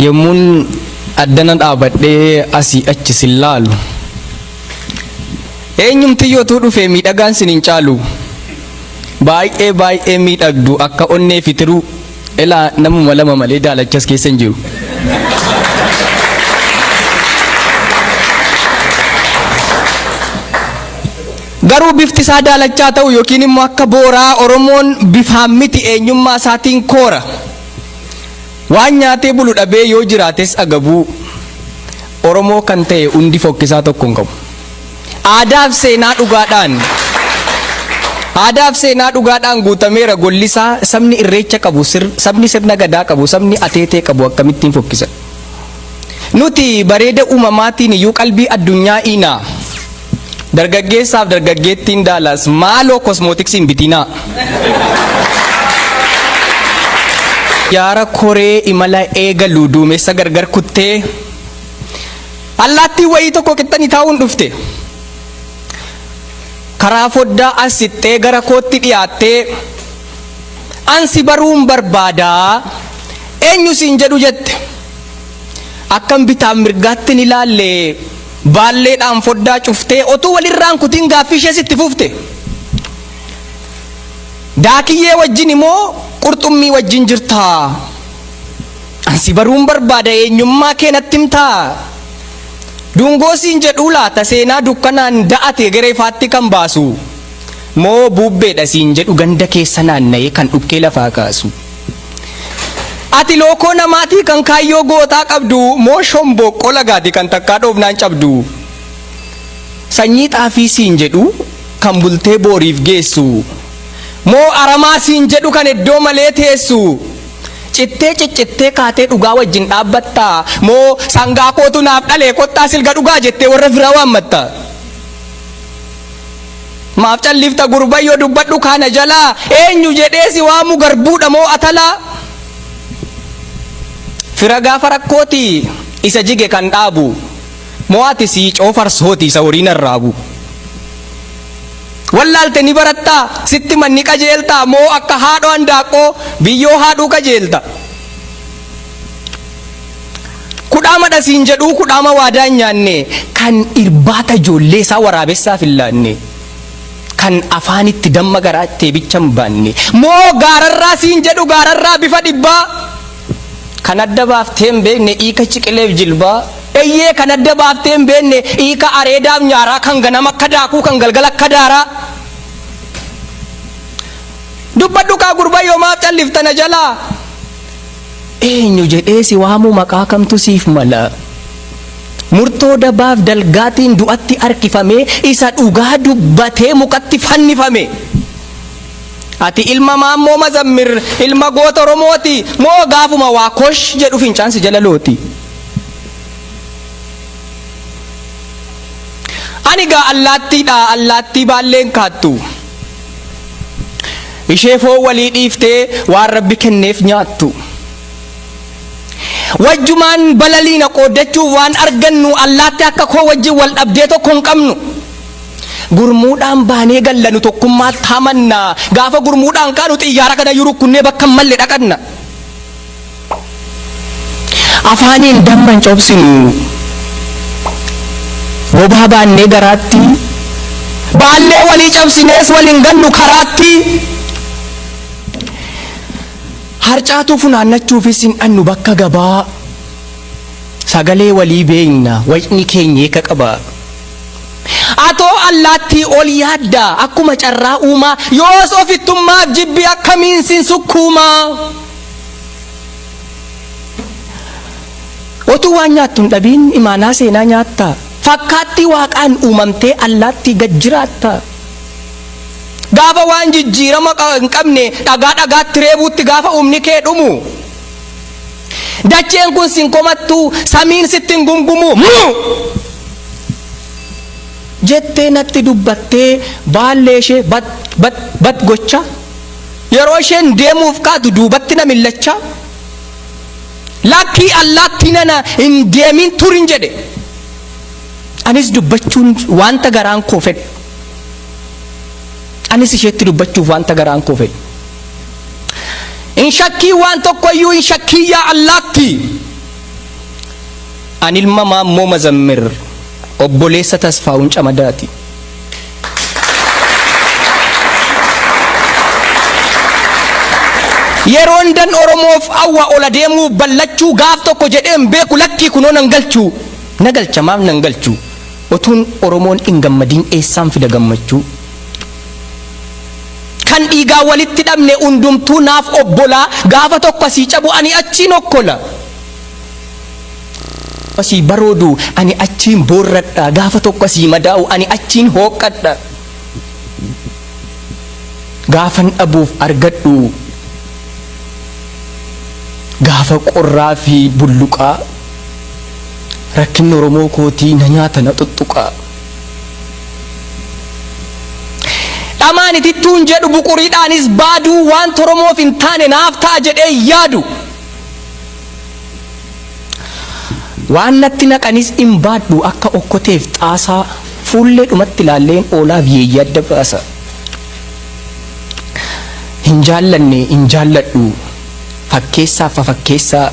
Yommuun addana dhaabadhee asii achi sin laalu. Eenyumtiyyuu utuu dhufee miidhagaan sin hin caalu. Baay'ee baay'ee miidhagdu akka onnee fi tiruu. Ilaa namuma lama malee daalachas keessa hin jiru. Garuu bifti isaa daalachaa ta'u yookiin immoo akka booraa Oromoon bifaan miti eenyummaa isaatiin koora. Waan nyaatee bulu dhabee yoo jiraates agabuu Oromoo kan ta'e hundi fokkisaa tokko hin qabu. Aadaaf seenaa dhugaadhaan Aadaaf seenaa dhugaadhaan guutameera gollisaa sabni irreecha qabu sabni sirna gadaa qabu sabni ateetee qabu akkamittiin fokkisa. Nuti bareeda uumamaatiin iyyuu qalbii addunyaa iinaa. Dargaggeessaaf dargaggeettiin Daalaas maaloo kosmootiksii hin bitinaa. Yaara koree imala eegalu duumessa gargar kuttee allaattiin wayii tokko qixxanii taa'uun dhufte. Karaa foddaa as siqxee gara kootti dhiyaattee an si baruun barbaadaa eenyu siin jedhu jette. Akkan bitaaf mirgaatti hin ilaalle baalleedhaan foddaa cuftee otuu walirraan kutin gaaffii ishees itti fufte. Daakiyyee wajjin immoo qurxummii wajjin jirtaa? An si baruun barbaada eenyummaa kee natti himtaa? Dungoo siin jedhuu laata seenaa dukkanaan da'ate gara ifaatti kan baasu? Moo buubbeedha siin jedhu ganda keessa naanna'ee kan dhukkee lafaa kaasu? Ati lookoo namaatii kan kaayyoo gootaa qabdu moo shomboqqoo lagaati kan takkaa dhoofnaan cabdu? Sanyii xaafii siin jedhu kan bultee booriif geessu moo aramaa siin jedhu kan iddoo malee teessu? Cittee ciccittee kaatee dhugaa wajjin dhaabbatta moo sangaa kootu naaf dhalee kottaa silga dhugaa jettee warra firaa waammatta? Maaf callifta gurbayyoo dubbadhu kaana jalaa eenyu jedhee si waamu garbuudha moo atalaa? Fira gaafa rakkooti isa jige kan dhaabu moo ati siicoo farsooti isa horiin arraabu? Wallaalte ni barattaa sitti manni qajeeltaa moo akka haadhoo handaaqqoo biyyoo haadhuu qajeelta? Kudhaama dha siin jedhuu kudhaama waadaa hin nyaanne kan irbaata ijoollee isaa waraabessaaf hin laanne kan afaanitti damma garaatti eebicha hin baanne moo gaararraa siin jedhu gaararraa bifa dhibbaa kan adda baaftee hin beekne hiika ciqileef jilbaa eyyee kan adda baaftee hin beekne hiika areedaaf nyaaraa kan ganama akka daakuu kan galgala akka daaraa dubbadhu kaa gurbayyoo maaf callifta na jalaa Eenyu jedhee si waamuu maqaa kamtu siif mala? Murtoo dabaaf dalgaatiin du'atti harkifamee isa dhugaa dubbatee mukatti fannifame. Ati ilma Maammoo Mazammir ilma goota Oromooti moo gaafuma waa kosh jedhu fincaan si jala looti? Ani gaa allaattiidha allaattii baalleen kaattu. Ishee foon walii dhiiftee waan rabbi kenneef nyaattu. Wajjumaan balaliina qooddachuuf waan argannu allaatti akka koo wajjin wal dhabdee tokko hin qabnu. Gurmuudhaan baanee gallanu tokkummaatti hamanna. Gaafa gurmuudhaan kaanu xiyyaara kana iyyuu rukkunnee bakka hin malle dhaqanna. Afaaniin damma hin cobsinu. Bobaa baannee garaatti. Baallee walii cabsinees wal hin gannu karaatti. Harcaatuu funaannachuufis hin dhannu bakka gabaa. Sagalee walii beekna wacni keenya hiika qaba. Atoo allaattii ol yaadda akkuma carraa uumaa yoos ofittummaaf jibbi akkamiin sin sukkuumaa. Otuu waan nyaattu hin dhabiin imaanaa seenaa nyaatta. Fakkaattii waaqaan uumamtee allaattii gad jiraatta. Gaafa waan jijjiirama hin qabne dhagaa dhagaatti reebuutti gaafa humni kee dhumu. Dacheen kun sin komattu samiin sitti hin gungumu. Mu! Jettee natti dubbattee baallee ishee bat bat bat gocha. Yeroo isheen deemuuf kaatu duubatti na millachaa. Lakkii allaattii nana hin deemin turin jedhe. Anis dubbachuun wanta garaan koo fedhe. Anis isheetti dubbachuuf wanta garaan koo fedhe. Hin shakkii waan tokko iyyuu hin shakkii yaa allaattii. An ilma Maammoo Mazammir obboleessa Tasfaa'uun Camadaati. Yeroon dan Oromoof awwa ol adeemuu ballachuu gaaf tokko jedheen beeku lakkii kunoo nan galchuu. Na galcha maaf nan galchuu. Otuun Oromoon hin gammadiin eessaan fida gammachuu. Kan dhiigaa walitti dhabne hundumtuu naaf obbolaa gaafa tokko asii cabu ani achiin okkola. Asii baroodu ani achiin boorradha gaafa tokko asii madaa'u ani achiin hooqqadha. Gaafan dhabuuf argadhu gaafa qorraa fi bulluqaa rakkinni Oromoo kootii na nyaata na xuxxuqaa. Dhamaan itittuun jedhu buquriidhaanis baaduu waanta Oromoof hin taane naaf ta'a jedhee yaadu. Waan natti naqanis hin baadhu akka okkoteef xaasaa fuullee dhumatti ilaalleen oolaaf yeeyyii adda baasa. Hin jaallanne hin jaalladhu fakkeessaaf fafakkeessaa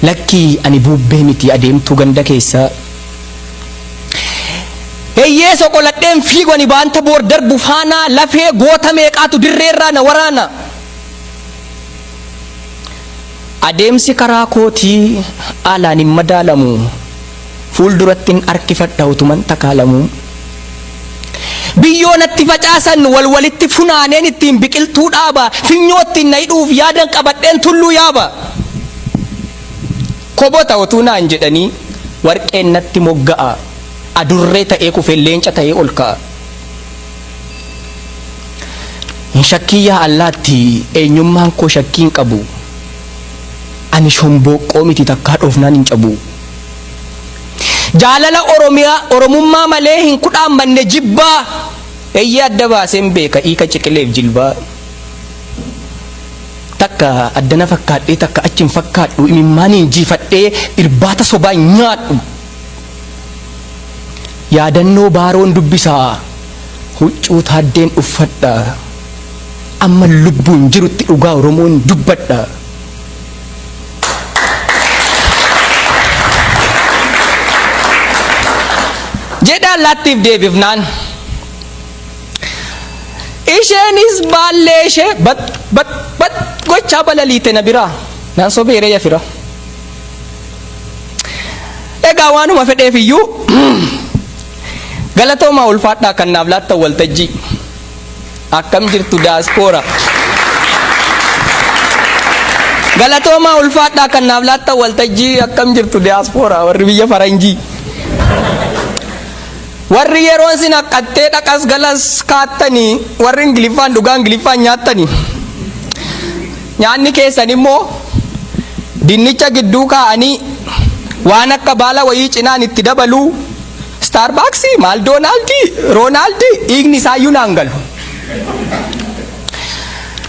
lakkii ani buubbee miti adeemtuu ganda keessaa. Eyyee soqoladheen fiigu ani baanta boor darbu faanaa lafee goota meeqaatu dirreerraa na waraana. Adeemsi karaa kootii alaan hin madaalamu. Fuuldurattin harkifadha utuman takaalamu. Biyyoo natti facaasan wal walitti funaaneen ittiin biqiltuu dhaaba. Finyoo ittiin na hidhuuf yaadan qabadheen tulluu yaaba. Kobota utuu naan jedhanii warqeen natti mogga'a. Adurree ta'ee kufee leenca ta'ee ol ka'a. Hin shakkiin yaa allaatti eenyummaan koo shakkii hin qabu. Ani shombooqqoo miti takkaa dhoofnaan hin cabu. Jaalala Oromiyaa Oromummaa malee hin kudhaammanne jibbaa. Eeyyee adda baaseen beeka hiika ciqileef jilbaa. Takka addana fakkaadhee takka achi hin fakkaadhu imimmaaniin jiifadhee irbaata sobaa hin nyaadhu. Yaadannoo baaroon dubbisaa huccuu taaddeen uffadha. Amma lubbuun jirutti dhugaa Oromoon dubbadha. Jedha allaattiif deebifnaan. Isheenis baallee ishee bat bat bat gochaa balaliite na biraa. Naan sobeeree ya fira. Egaa waanuma fedheef iyyuu galatoomaa ulfaadhaa kan naaf laattan waltajjii. Akkam jirtu daaspooraa. Galatoomaa ulfaadhaa kan naaf laattan waltajjii akkam jirtu daaspooraa warri biyya faranjii. Warri yeroon sin haqqattee dhaqas galas kaattanii warri Ingiliffaan dhugaa Ingiliffaan nyaattanii. Nyaanni keessan immoo dinnicha gidduu kaa'anii waan akka baala wayii cinaan itti dabaluu Starbucksii maal Doonaaldii Roonaaldii dhiigni isaayyuu naan galu.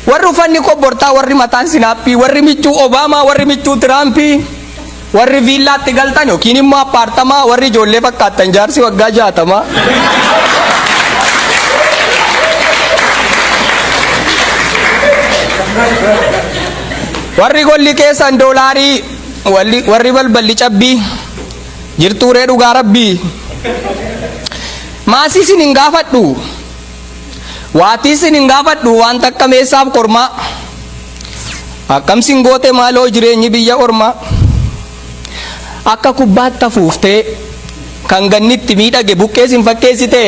Warri uffanni kobbortaa warri mataan sinaappii warri michuu Obaamaa warri michuu Tiraampii warri viillaatti galtan yookiin immoo appaartamaa warri ijoollee fakkaattan jaarsi waggaa 60. Warri golli keessan doolaarii warri balballi cabbii jirtuuree dhugaa rabbii. Maasii isin hin gaafadhu. Waatii isin hin gaafadhu waan takka meessaaf kormaa. Akkam sin goote maaloo jireenyi biyya ormaa. Akka kubbaatti afuuftee kan gannitti miidhage buqqee sin fakkeessite.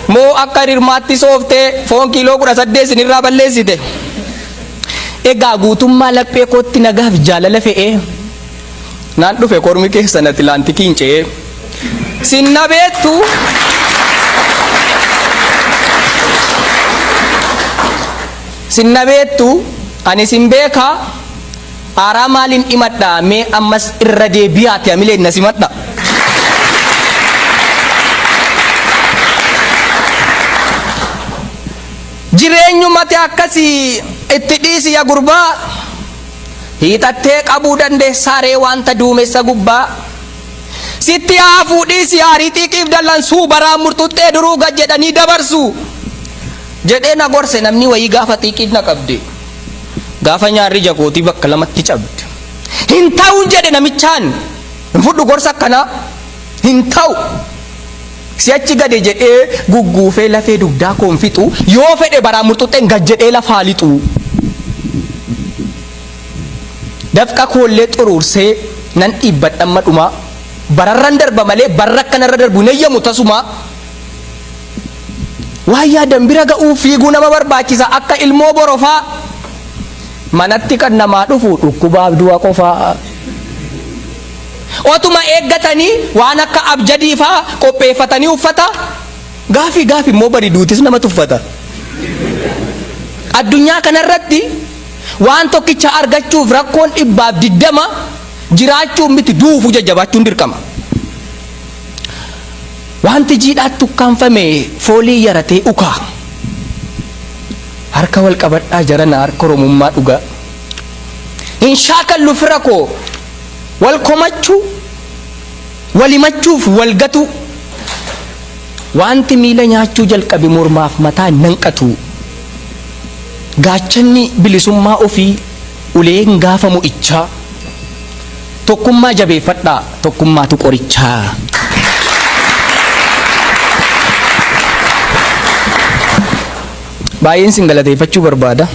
Moo akka rirmaatti sooftee foon kiiloo 18 sinirraa balleessite. Egaa guutummaa laphee kootti nagaaf jaalala fe'ee naan dhufe kormi keessan Atilaantikiin ce'ee. Sin na beektu. Sin na beektu ani sin beeka aaraa maaliin himadha mee ammas irra deebi'aati amileen na simadha. Jireenyumati akkasii itti dhiisi ya gurbaa hiixattee qabuu dandeessaa ree wanta duumessa gubbaa. Sitti haafuu dhiisi aarii xiiqiif dallansuu baraan murtuxxee duruu gad jedhanii dabarsu. Jedhee na gorse namni wayii gaafa xiiqiin na qabde. Gaafa nyaarri ija kootii bakka lamatti cabde. Hin ta'uun jedhe namichaan. Hin fudhu gorsa akkanaa hin ta'u. Si'achi gade jedhee gugguufee lafee dugdaa koon fixu, yoo fedhe baraa murxuxxeen gad jedhee lafaa lixu. Dafqa koollee xuruursee nan dhiibbadha amma dhumaa. Bararran darba malee barra akkanarra darbu hin eeyyamu tasumaa. Waan yaadan bira ga'uuf fiiguu nama barbaachisa akka ilmoo borofaa. Manatti kan namaa dhufu dhukkubaaf du'a qofaa. Otuma eeggatanii waan akka abjadii faa qopheeffatanii uffata, gaafi gaafi immoo bari duutis nama tuffata. Addunyaa kanarratti waan tokkicha argachuuf rakkoon 120 jiraachuun miti duufu jajjabaachuun dirqama. Wanti jiidhaatti ukkaanfame foolii yaratee ukaa. Harka wal qabadhaa jarana harka Oromummaa dhugaa. Hin shaakallu fira koo wal komachuu, wal himachuuf wal gatuu. Wanti miila nyaachuu jalqabe mormaaf mataa hin nanqatu. Gaachanni bilisummaa ofii uleen gaafa mo'ichaa. Tokkummaa jabeeffadhaa, tokkummaatu qorichaa. Baay'een sin galateeffachuu barbaada.